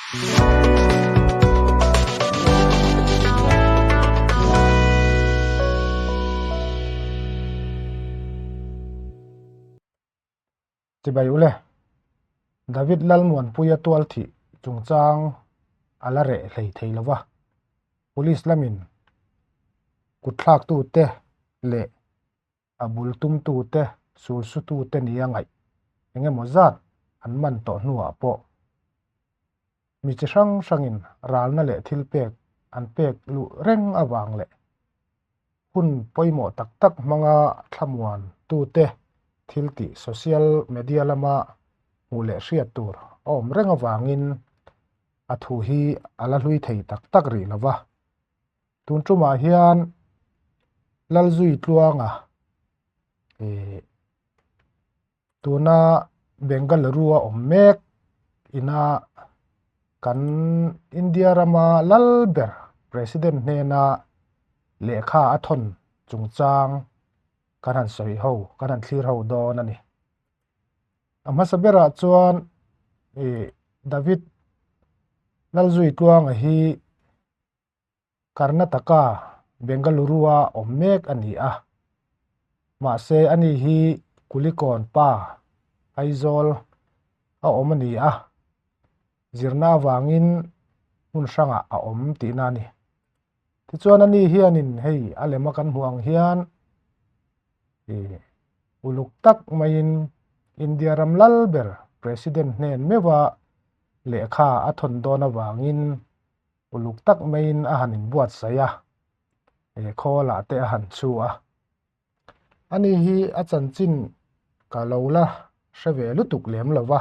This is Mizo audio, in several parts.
Chibai ule, David Lalmuanpuia tual thih chungchang a la reh hlei thei lo va, Police lamin kutthlaktute leh a bul tumtute, sulsutute nia ngaih eng emaw zat an man tawh hnuah pawh mi chi hrang hrangin ralna leh thil pek an pek luh reng avang leh hun pawimawh tak tak hmanga thlamuan tute thil tih social media lama hmuh leh hriat tur a awm reng avangin a thu hi a la hlui thei tak tak rih lo va. Tun tumah hian Lalzui Tluanga eh tuna Bengaluru a awm mek ina kan India rama lal ber President hnena lehkha a thawn chungchang kan han sawi ho kan han thlir ho dawn a ni. A hmasa berah chuan eh David Lalzui Tluanga hi Karnataka, Bengaluru-a awm mek a ni a. Mahse, ani hi Kulikawn pa, Aizawl a awm a ni a, zirna avangin hmun hrangah a awm tihna a ni. Tichuan, ani hianin hei a lema kan hmuh ang hian ih uluk tak maiin India ram lal ber President hnen meuha lehkha a thawn dawn avangin Uluk tak maiin a han inbuatsaih a, he khawlah te a han chhu a. Ani hi a chanchin ka lo la hre ve lutuk lem lo va,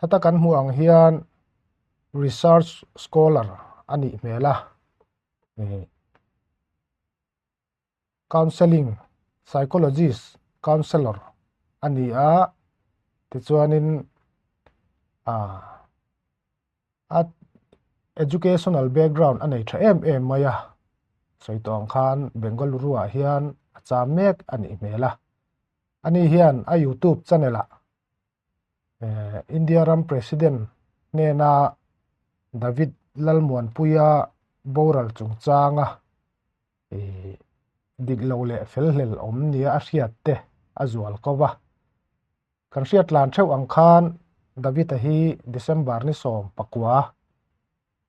heta kan hmuh ang hian research scholar a nih hmel a, Counselling Psychologist Counsellor a ni a, tichuanin ah a educational background a nei tha em em mai a, sawi tawh ang khan Bengaluru ah hian a cham mek a nih hmel a, ani hian a youtube channel ah eh India ram president hnena David Lalmuanpuia boral chungchanga Ih dik lo leh fel hlel awm nia a hriat te a zual ko va. Kan hriat tlan theuh ang khan David-a hi December ni 19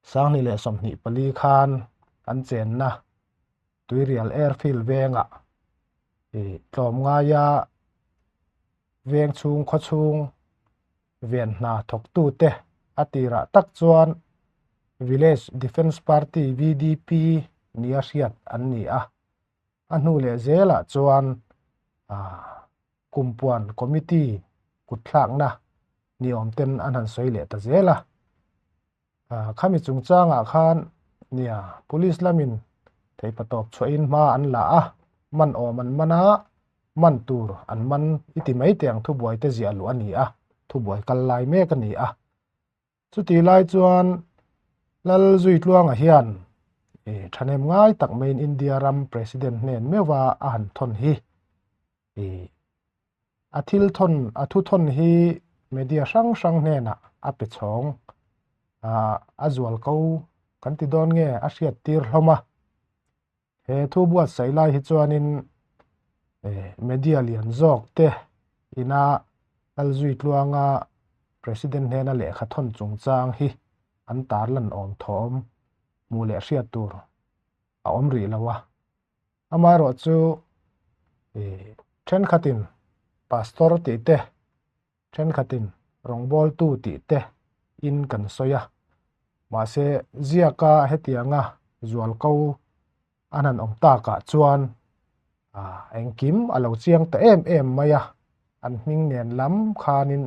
2024 khan an chenna Tuirial Airfield vengah ih tlawmngaia veng chhung khaw chhung ven hna thawktute a tirah tak chuan Village Defence Party, VDP, nia hriat an ni a. A hnu leh zelah chuan Kumpuan Committee kutthlakna niawm ten an han sawi leh ta zel a. Khami chungchangah khan nia Police lamin theihpatawp chhuahin hma an la a, man awm an man a, man tur an man i ti mai teh ang thubuai te ziah luh a ni a, thubuai kal lai mek a ni a. Chutih lai chuan Lalzuitluanga hian thahnem ngai tak maiin India ram President hnen meuha a han thawn hi A thil thawn, a thu thawn hi media hrang hrang hnenah a pe chhawng. A zual ko kan ti dawn nge a hriat tir hlawm a. He thu buatsaih lai hi chuanin media lian zawk te ina Lalzui Tluanga President hnena lehkha thawn chungchang hi an tarlan awm thawm hmuh leh hriat tur a awm rih lo a. Amaherawh chu thenkhatin pastor tih te, thenkhatin rawngbawltu tih te in kan sawi a. Mahse ziaka hetianga zualko an han awm takah chuan engkim a lo chiang ta em em mai a, an hming nen lam khanin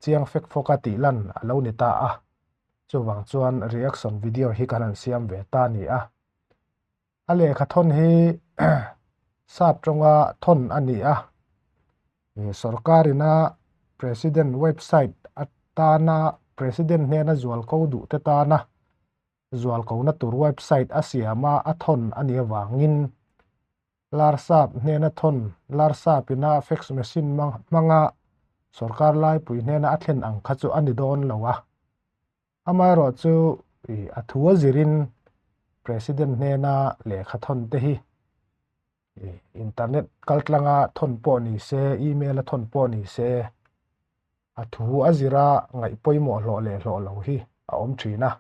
chiang fek fawka tih lan a lo ni ta a. Chuvang chuan reaction video hi kan han siam ve ta a ni a. A lehkha thawn hi sap tawnga thawn a ni a, sorkarina President website atana President hnena zualko duhte tana zualkona tur website a siama a thawn a nih avangin Larsap hnena thawn Larsapina fax machine hmanga sorkar laipui hnena a thlen ang kha chu a ni dawn lo a. Amaherawhchu a thu a zirin President hnena lehkha thawn te hi internet kaltlanga thawn pawh ni se, email a thawn pawh ni se, a thu a zira ngaih pawimawh hlawh leh hlawh lo hi a awm thin a.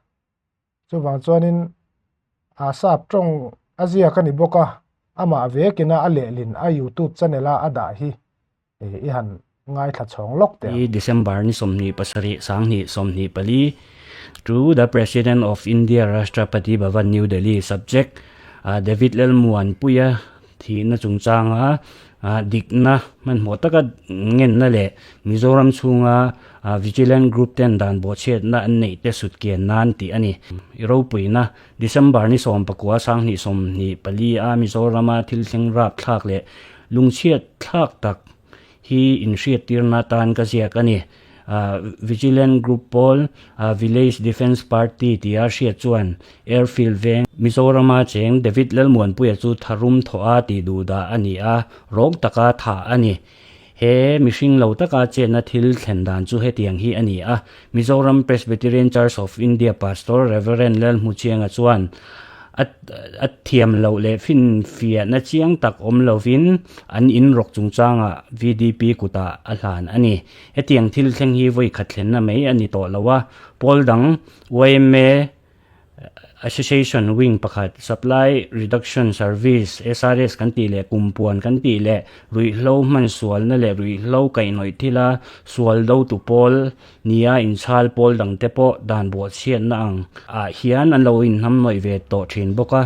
Chuvang chuanin a sap tawng a ziak a ni bawk a, amah vekina a lehlin a youtube channel a a dah hi i han ngaithla chhawng lawk teh ang. December ni 27 2024 To the President of India Rashtrapati Bhavan New Delhi Subject David Lalmuanpuia thihna chungchanga dikna hmanhmawh taka ngenna leh Mizoram chhunga Vigilant Group ten dan bawhchhiatna an neih te sut kian nan tih a ni. I ropuina December ni 19 2024 a Mizorama thil thleng rapthlak leh lungchhiat thlak tak hi inhriattirna atan ka ziak a ni. Vigilant Group pawl Village Defence Party tia hriat chuan Airfield veng Mizorama cheng David Lalmuanpuia chu tharum thawh a tih duh dah a ni a, rawng taka thah a ni. He mihring lo taka chenna thil thlen dan chu hetiang hi a ni a, Mizoram Presbyterian Church of India Pastor Rev. Lalhmuchianga chuan a thiam loh leh finfiahna chiang tak awm lovin an in rawk chungchangah VDP kutah a hlan a ni. Hetiang thil thleng hi vawi khat thlenna mai a ni tawh lo a, pawl dang yma Association wing pakhat Supply Reduction Service, SRS, kan tih leh kumpuan kan tih leh ruihhlo hman sualna leh ruihhlo kaihhnawih thila sual dotu pawl nia inchhal pawl dangte pawh dan buahchhiatna ang ah hian an lo inhnamhnawih ve tawh thin bawk a.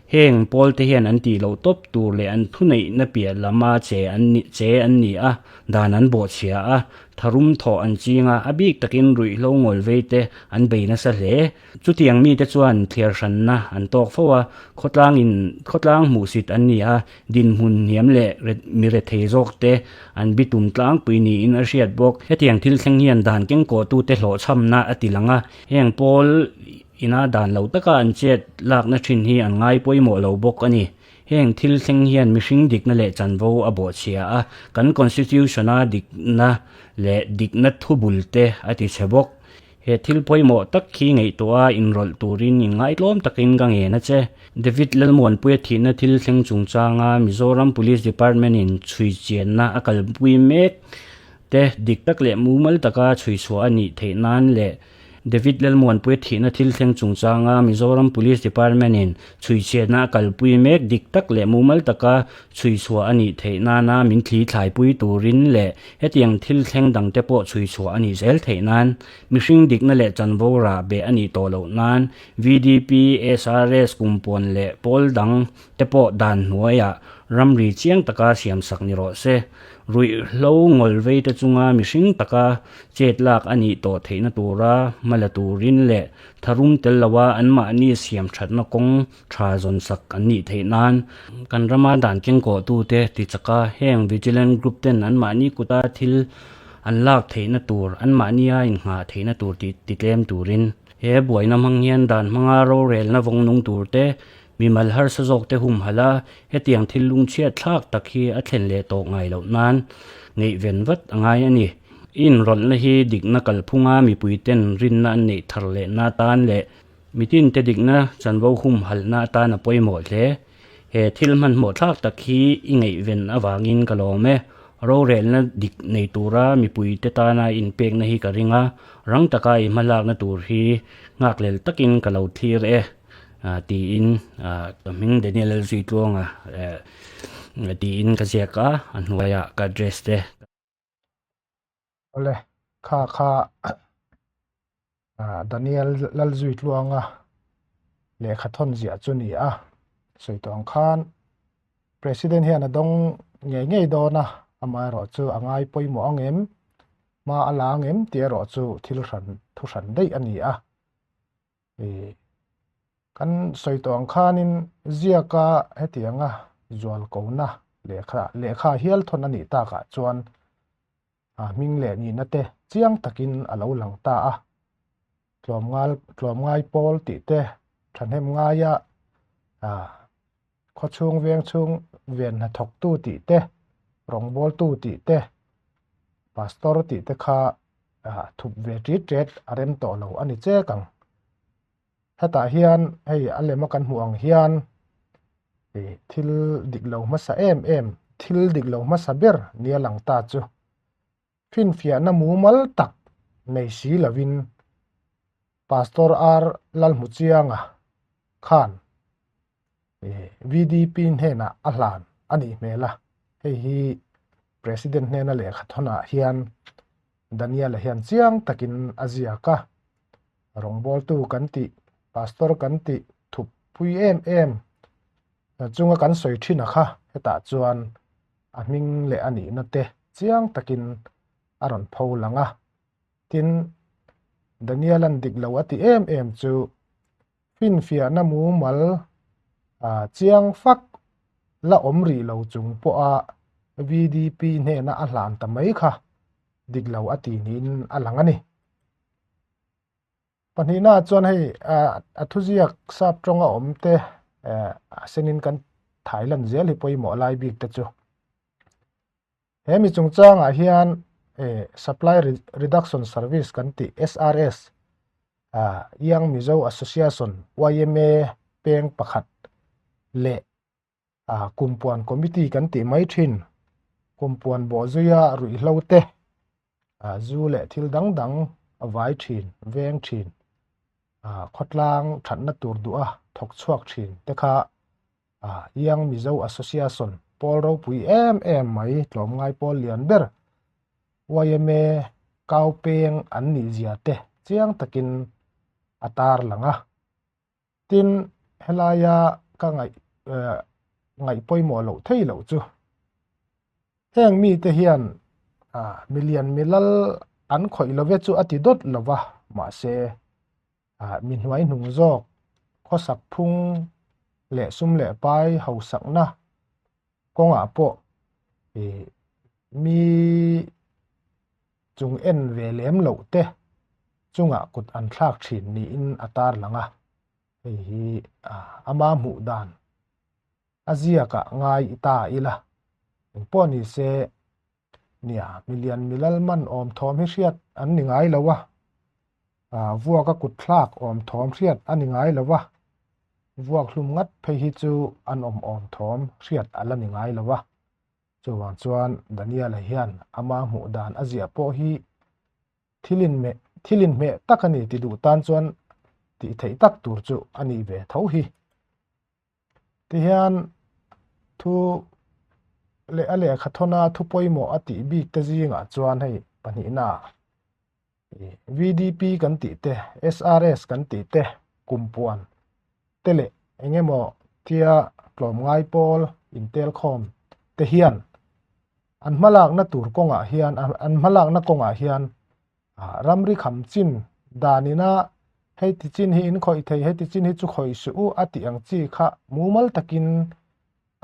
Heng pawl te hian an tih loh tawp tur leh an thuneihna piah lama che an che an ni a, dan an bawhchhia a, tharum thawh an ching a, a bik takin ruihhlo ngawl vei te an bei nasa hle. Chutiang mite chuan thliar hranna an tawk fo a, khawtlang in khawtlang hmuhsit an ni a, dinhmun hniam leh mi rethei zawk te an bitum tlangpui niin a hriat bawk. Hetiang thil thleng hian dan kengkawhtute hlawhchhamna a ti lang a, heng pawl ina dan lo taka an chet lakna thin hi an ngai pawimawh lo bawk a ni. Heng thil thleng hian mihring dikna leh chanvo a bawhchhia a, kan Constitution-a dikna leh dikna thubul te a ti chhe bawk. He thil pawimawh tak khi ngaihtuah a inrawlh turin inngaitlawm takin ka ngen a che. David Lalmuanpuia thihna thil thleng chungchanga Mizoram Police Department-in chhui chianna a kalpui mek te dik tak leh mumal taka chhui chhuah a nih theih nan leh David Lalmuanpuia thihna thil thleng chungchanga Mizoram Police Department-in chhuichhiatna a kalpui mek dik tak leh mumal taka chhuichhuah a nih theih nana min thli thlaipui turin leh hetiang thil thleng dangte pawh chhuichhuah a nih zel theih nan mihring dikna leh chanvo rah beh a nih tawh loh nan VDP, SRS, kumpuan leh pawl dang te pawh dan hnuaiah ramri chiang taka siamsak ni rawh se. Ruihhlo ngawlvei te chunga mihring taka chet lak a nih tawh theihna tura hma la turin leh tharum tel loa anmahni siam thatna kawng tha zawn sak an nih theih nan kan rama dan kengkawhtute ti chaka heng Vigilant Group ten anmahni kuta thil an lak theihna tur anmahnia inghah theihna tur tih ti tlem turin he buaina hmang hian dan hmanga rorelna vawng nung turte Mimal harsa zawkte humhalh a, hetiang thil lungchhiat thlak tak hi a thlen leh tawh ngai loh nan ngaihven vat a ngai a ni. I inrawlhna hi dikna kalphunga mipuiten rinna an neih thar lehna atan leh mitinte dikna chanvo humhalhna atan a pawimawh hle. He thil hmanhmawh thlak tak hi i ngaihven avangin ka lawm e. Rorelna dik nei tura mipuite tana inpekna hi ka ring a, rang taka i hmalakna tur hi nghakhlel takin ka lo thlir e. Tiin ka hming Daniel Lalzuitluanga tiin ka ziak a, a hnuaiah ka address te. Awle, kha kha Daniel Lalzuitluanga lehkha thawn ziah chu ni a, sawi tawh ang khan President hian a dawng ngei ngei dawn a, amaherawh chu a ngai pawimawh ang em, hma a la ang em tih erawh chu thil hran thu hran daih a ni a. Kan sawi tawh ang khanin ziaka hetianga zualkona lehkha lehkha hial thawn a nih takah chuan a hming leh nihna te chiang takin a lo lang ta a. Tlawmngal tlawmngai pawl tih te thahnem ngaia khawchhung veng chhung ven hnathawktu tih te rawngbawltu tih te pastor tih te kha. Thup ve ṭit ṭet a rem tawh lo a ni chek ang. Hetah hian hei a lema kan hmuh ang hian thil dik lo hmasa em em, thil dik lo hmasa ber nia lang ta chu finfiahna mumal tak nei si lovin Pastor R Lalhmuchianga khan VDP hnenah a hlan a nih hmel a, hei hi President hnena lehkha thawnah hian Daniel-a hian chiang takin a ziak a, rawngbawltu kan tih, Pastor kan tih thup pui em em chunga kan sawi thin a kha hetah chuan a hming leh a nihna te chiang takin a rawn pho lang a, tin Daniel-a'n dik lo a ti em em chu Finfiahna mumal chiang fak la awm rih lo chung pawha VDP hnena a hlan ta mai kha dik lo a ti niin a lang a ni. Pahnihnaah chuan hei a thuziak sap tawnga awm te a senin kan thailan zel hi pawimawh lai bik te chu. He mi chungchangah hian Supply Reduction Service kan tih SRS, Young Mizo Association, YMA, peng pakhat leh Kumpuan Committee kan tih mai thin, Kumpuan bawhzuia ruihhlo te, zu leh thil dang dang a vai thin, veng thin, khawtlang thatna tur duha thawk chhuak thin te kha Young Mizo Association pawl ropui em em mai tlawmngai pawl lian ber yma kau peng an nih zia te chiang takin a tar lang a. Tin, helaia ka ngaih ngaih pawimawh loh thei loh chu heng mite hian milian milal an khawih love chu a ti dawt lova mahse mi hnuai hnung zawk khawsak phung leh sum leh pai hausakna kawngah pawh ih mi chung en ve lem loh te chungah kut an thlak thin niin a tarlang a, hei hi ama hmuh dan a ziakah ngai i ta ila engpawh ni se Nia, milian milal man awm thawm hi hriat an ni ngai lo a, vuak a kut thlak awm thawm hriat a ni ngai lo a, vuak hlum ngat phei hi chu an awm awm thawm hriat a la ni ngai lo a. Chuvang chuan Daniel-a hian ama hmuh dan a ziah pawh hi thil inmeh thil inhmeh tak a ni ti duh tan chuan tih theih tak tur chu a nih ve tho hi. Tihian thu leh a lehkha thawna thu pawimawh a tih bik te zingah chuan hei pahnihna VDP kan tih te, SRS kan tih te, kumpuan te leh eng emaw tia tlawmngai pawl intelkhawm te hian an hmalakna tur kawngah hian an hmalakna kawngah hian Ramri kham chin danina hei ti chin hi in khawih thei, hei ti chin hi chu khawih suh u a tih ang chi kha mumal takin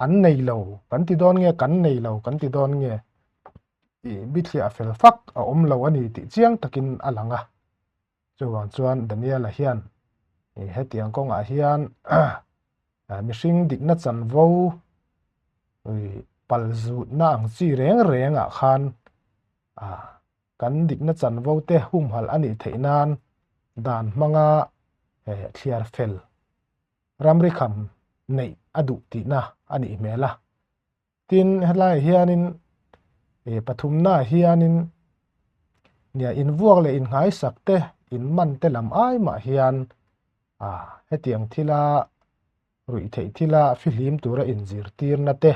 an nei lo kan ti dawn nge kan nei lo kan ti dawn nge tih bithliah fel fak a awm lo a ni tih chiang takin a lang a. Chuvang chuan Daniela hian hetiang kawngah hian mihring dikna chanvo palzutna ang chi reng rengah khan Kan dikna chanvo te humhalh a nih theih nan dan hmanga thliar fel ramri kham neih a duh tihna a nih hmel a. Tin, helaiah hianin pathumnaah hianin nia invuak leh inngaisak te, inman te lam ai mah hian hetiang thila ruih theih thila fihlim tura inzirtirna te,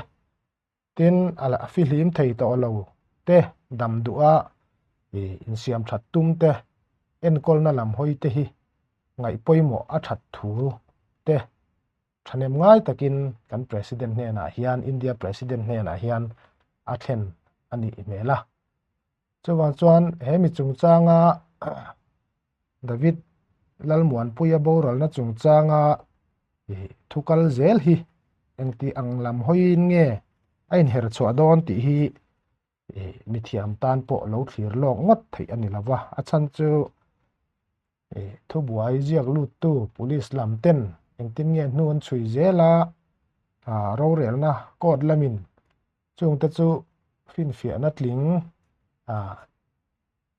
Tin, a la fihlim thei tawh lo te, dam duha insiam that tum te, enkawlna lam hawi te hi ngaih pawimawh a that thu te thahnem ngai takin kan President hnenah hian, India President hnenah hian a thlen a nih hmel a. Chuvang chuan he mi chungchanga David Lalmuanpuia boralna chungchanga thu kal zel hi engti ang lam hawiin nge a inher chhuah dawn tih hi mithiam tan pawh lo thlir lawk ngawt theih a ni lo va. A chhan chu thubuai ziak luttu police lam ten engtin nge hnu an chhui zel a, rorelna court lamin chungte chu finfiahna tling.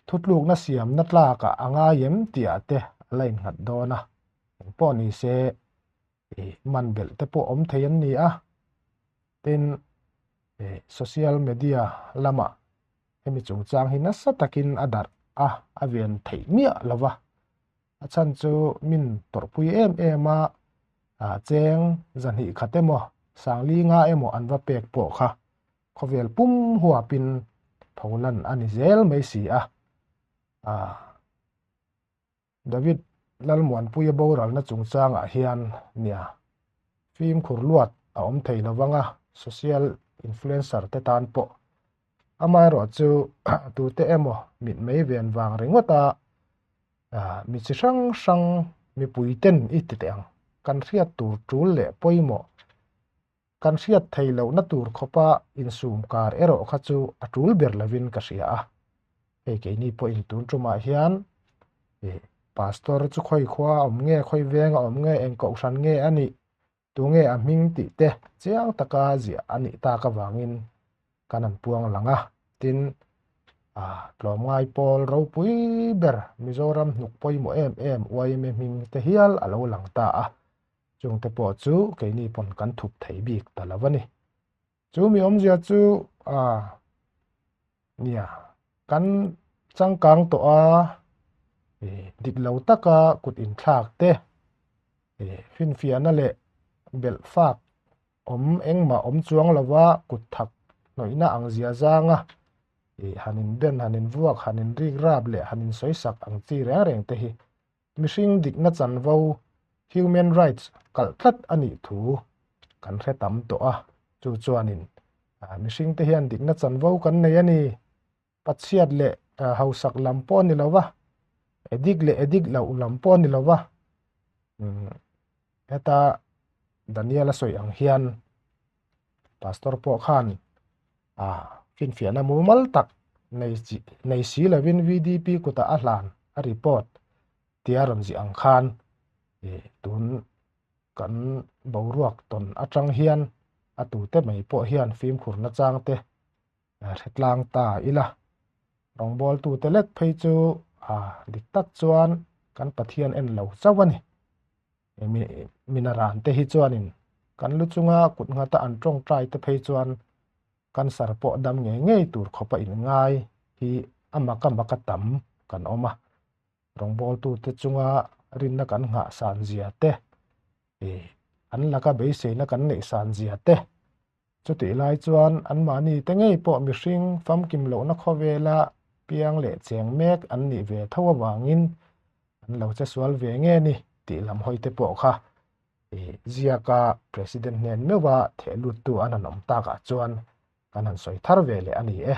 Thutlukna siamna tlakah a ngai em tihah te a la innghat dawn a, engpawh ni se ih man belh te pawh awm thei an ni a. Tin, ih social media lamah hemi chungchang hi nasa takin a darh a, a ven theih miah lo va. A chhan chu min tawrhpui em em a, ah cheng zahnih khat emaw sangli nga emaw an va pek pawh kha khawvel pum huapin pholan a ni zel mai si a. Ah David Lalmuanpuia boralna chungchangah hian nia fimkhur luat a awm thei lo vang a, social influencer te tan pawh. Amaherawh chu tute emaw mitmei ven vang ringawt a, mi chi hrang hrang mipuiten i ti teh ang. Kan hriat tur tul leh pawimawh kan hriat thei lohna tur khawpa insum kar erawh kha chu a tul ber lovin ka hria a. Hei keini pawhin tun tumah hian ih pastor chu khawi khua a awm nge, khawi veng a awm nge, eng kohhran nge a nih, tunge a hming tih te chiang taka ziah a nih tak avangin kan han puang lang a. Tin, ah tlawmngai pawl ropui ber Mizoram hnuk pawimawh em em yma hming te hial a lo lang ta a. Chungte pawh chu keini pawn kan thup thei bik ta lo a ni. Chu mi awmzia chu a nia kan changkang tawh a, dik lo taka kut inthlak te, finfiahna leh belh fak awm engmah awm chuang lova kut thak hnawihna ang zia zanga han inben, han invuak, han inrik rap leh han insawisak ang chi reng reng te hi Mihring dikna chanvo, human rights, kalh tlat a nih thu kan hre tam tawh a, chu chuanin mihringte hian dikna chanvo kan nei a ni. Pathiat leh hausak lam pawh a ni lo va, edik leh edik loh lam pawh a ni lo va. Heta Daniel a sawi ang hian Pastor pawh khan finfiahna mumal tak nei si lovin VDP kutah a hlan a report tia rawn ziah ang khan tun kan boruak tawn atang hian a tute mai pawh hian fimkhurna chang te hre tlang ta ila. Rawngbawltute lek phei chu dik tak chuan kan Pathian en lo chauh a ni. Minaran te hi chuanin kan lu chunga kut nghata an tawngtai te phei chuan cancer pawh dam ngei ngei tur khawpa inngai hi a maka maka tam kan awm a. Rawngbawltute chunga rinna kan nghah san zia te, an laka beiseina kan neih san zia te, Chutih lai chuan anmahni te ngei pawh mihring famkim lohna khawvela piang leh cheng mek an nih ve tho avangin an lo che sual ve nge ni tih lam hawi te pawh kha ziaka President hnen meuha theh luttu an han awm takah chuan kan han sawi thar ve leh a ni e.